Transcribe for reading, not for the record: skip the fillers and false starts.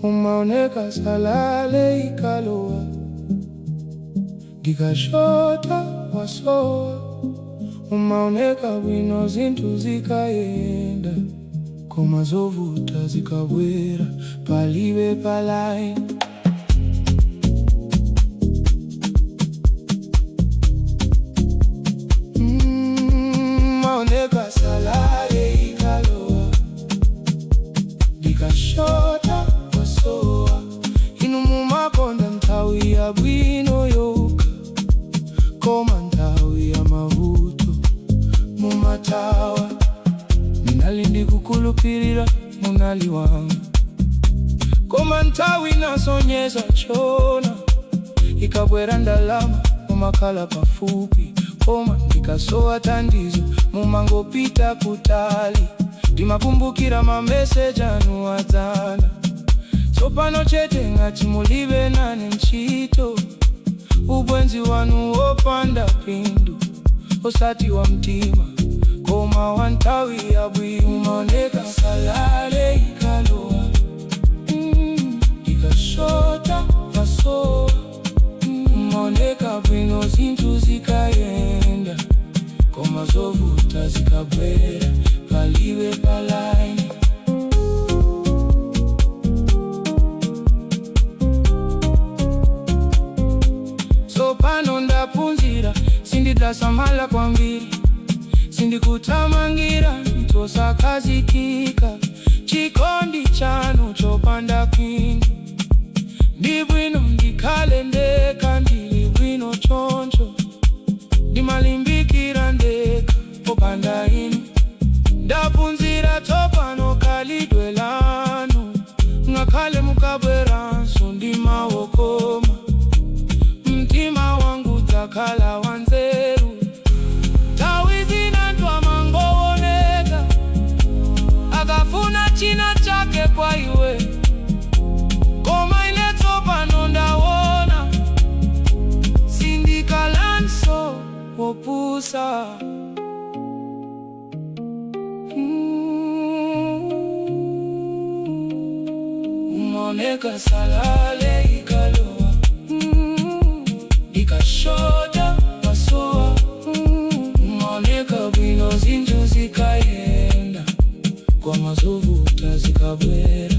Umaoneka salary ikalowa, ndikashota wasowa. Umaoneka bwino zinthu zikayenda, koma zovuta zikabwera palibe pa line. Umaoneka salary ikalowa, ndikashota wasowa. Inu mumakonda nthawi ya bwino yokha, koma nthawi ya mavuto mumathawa. Ndinali ndikukhulupirira munali wanga, koma nthawi inasonyeza chona. Ikabwera ndalama mumakhala pafupi, koma ndikasowa thandizo mumangopita kutali. Ndimakumbukira mameseji anu adzana, tsopano chete ngati mulibe nane ntchito. Ubwenzi wanu wopanda phindu, osati wa mtima koma wa nthawi yabwino. Umaoneka salary ikalowa, ndikashota wasowa. Umaoneka bwino zinthu zikayenda, koma zovuta zikabwera palibe pa line. Tsopano ndaphunzira, sindidzasamala kwambiri, sindikuthamangira ntosakhazikika. Chikondi chanu chopanda phindu, ndi bwino ndikhale ndekha, ndili bwino choncho. Ndimalimbikira ndekha popanda inu. Ndaphunzira tsopano khalidwe lanu, ngakhale mukabweranso ndi mawu okoma, mtima wangu udzakhala wanzeru. Nthawi zina anthu amangooneka akafuna china chake kwa iwe, koma ine tsopano ndaona sindikhalanso wopusa. Umaoneka salary ikalowa, ndikashota wasowa. Umaoneka bwino zinthu zikayenda, koma zovuta zikabwera.